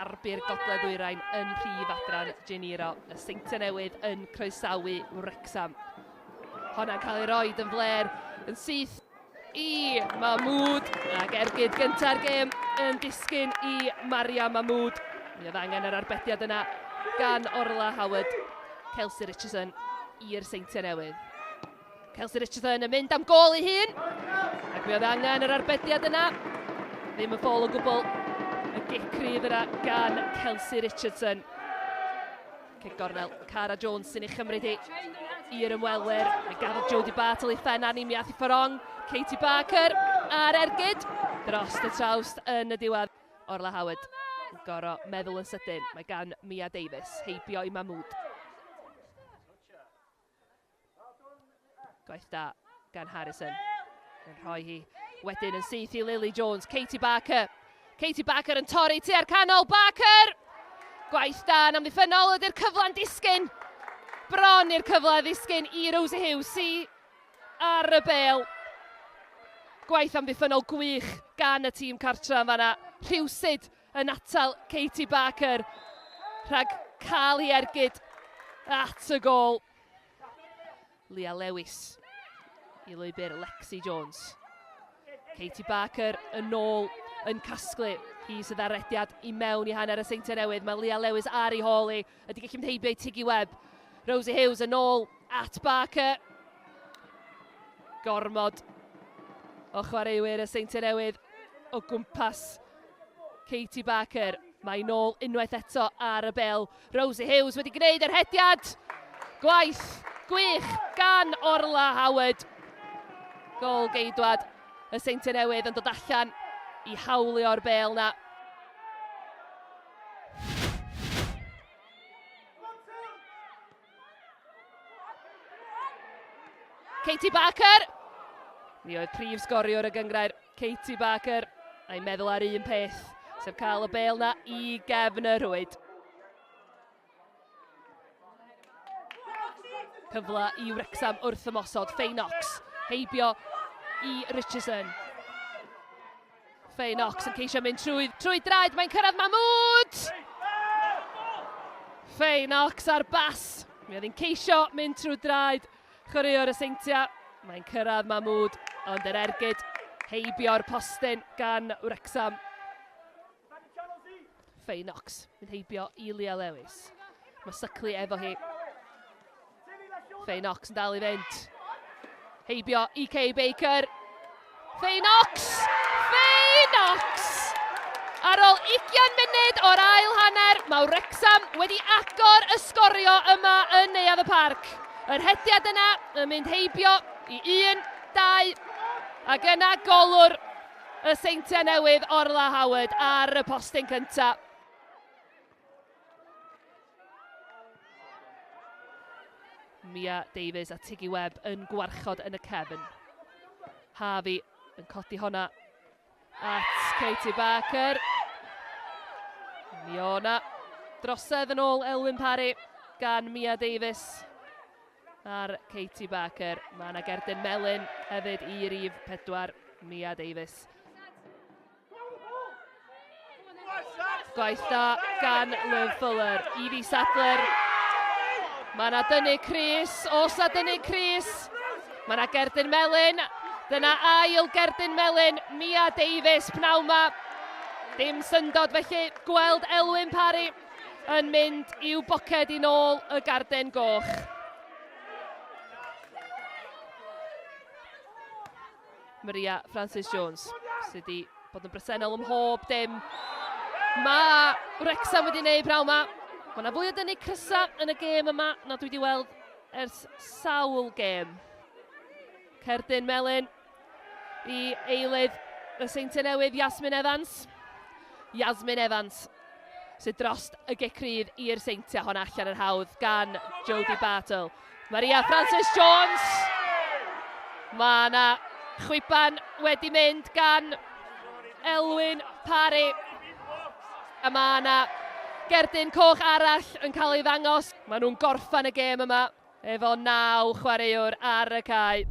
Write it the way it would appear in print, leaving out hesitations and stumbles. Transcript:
darbi'r Gogledd Ddwyrain yn rhif adran Geniro. Y Seintiau Newydd yn croesawu Wrecsam. Honna'n cael ei roed yn fler yn syth i Mahmood ac ergyd gynta'r gêm yn disgyn i Maria Mahmood. Mi oedd angen yr arbediad yna gan Orla Howard. Kelsey Richardson i'r Seintiau Newydd. Kelsey Richardson yn mynd am gôl ei hun. Ac mi oedd angen yr arbediad yna. Ddim yn ffôl o gwbl. Y gic rydd yna gan Kelsey Richardson. Cic gornel, Cara Jones sy'n ei chymryd hi i'r ymwelwyr. Mae gafodd Jodie Bartle ei phen arni, mi ath i fforong. Katie Barker a'r ergyd dros y trawst yn y diwedd. Orla Howard yn goro meddwl yn sydyn. Mae gan Mia Davies heibio i Mahmood. Gwaith da gan Harrison. Yn rhoi hi wedyn yn syth i Lily Jones. Katie Barker. Katie Barker yn torri tua'r canol. Barker! Gwaith da yn amddiffynnol ydy'r cyfle'n disgyn. Bron i'r cyfle ddisgyn i Rosie Hughes sy ar y bel. Gwaith amddiffynnol gwych gan y tîm cartra yn fanna. Rhywsyd yn atal Katie Barker rhag cael ei ergyd at y gôl. Leah Lewis i lwybr Lexi Jones. Katie Barker yn ôl yn casglu. Hi sydd ar rediad i mewn i hanner y Seintiau Newydd. Mae Leah Lewis ar ei hôl hi. Ydy gallu mynd heibio i Tiggy Webb. Rosie Hughes yn ôl at Barker. Gormod o chwaraewyr y Seintiau Newydd o gwmpas Katie Barker. Mae nôl unwaith eto ar y bel. Rosie Hughes wedi gwneud yr hediad. Gwaith gwych gan Orla Howard. Gol geidwad y Seintiau Newydd yn dod allan i hawlio'r bel na. Katie Barker! Mi oedd prif sgoriwr y gyngrair, Katie Barker, a'i meddwl ar un peth, sef cael y bel na i gefn y rhwyd. Cyfle i Wrecsam wrth ymosod, Faye Knox, heibio i Richardson. Faye Knox yn ceisio mynd trwy, trwy draed, mae'n cyrraedd Mahmood! Faye Knox ar bas. Mi oedd hi'n ceisio mynd trwy draed chwaraewr y Seintiau. Mae'n cyrraedd Mahmood, ond yr ergyd heibio'r postyn gan Wrecsam. Faye Knox mynd heibio i Leah Lewis. Mae Syclu efo hi. Faye Knox yn dal i fynd. Heibio i Kay Baker. Faye Knox! Faye Knox! Ar ôl 20 munud o'r ail hanner, mae Wrecsam wedi agor y sgorio yma yn Neuadd y Parc. Yr hediad yna yn mynd heibio i 1, 2, ac yna golwr y Seintiau Newydd Orla Howard ar y postyn cyntaf. Mia Davies a Tiggy Webb yn gwarchod yn y cefn. Harvey yn codi honna at Katie Barker. Mi o'na drosedd yn ôl Elwyn Parry gan Mia Davies ar Katie Barker. Mae yna gerdyn melyn hefyd i rif 4 Mia Davies. Gwaith da gan Liv Fuller. Evie Sadler. Mae yna dynnu Cris. Os na dynnu Cris. Mae yna gerdyn melyn. Dyna ail gerdyn melyn Mia Davies pnawn ma. Dim syndod felly gweld Elwyn Parry yn mynd i'w boced i nôl y garden goch. Maria Francis Jones sydd wedi bod yn bresennol ym mhob dim. Mae Wrexham wedi gwneud prawn yma. Mae yna fwy o dynnu crysa yn y gêm yma na dwi wedi weld ers sawl gêm. Cerdyn melyn i eilydd y Seintiau Newydd, Yasmin Evans. Yasmin Evans sydd dros y gic rydd i'r Seintiau hon allan yn hawdd gan Jodie Bartle. Maria Frances Jones! Mae yna chwiban wedi mynd gan Elwyn Parry. A mae yna gerdyn coch arall yn cael ei ddangos. Maen nhw'n gorffan y gêm yma efo naw chwaraewr ar y cae.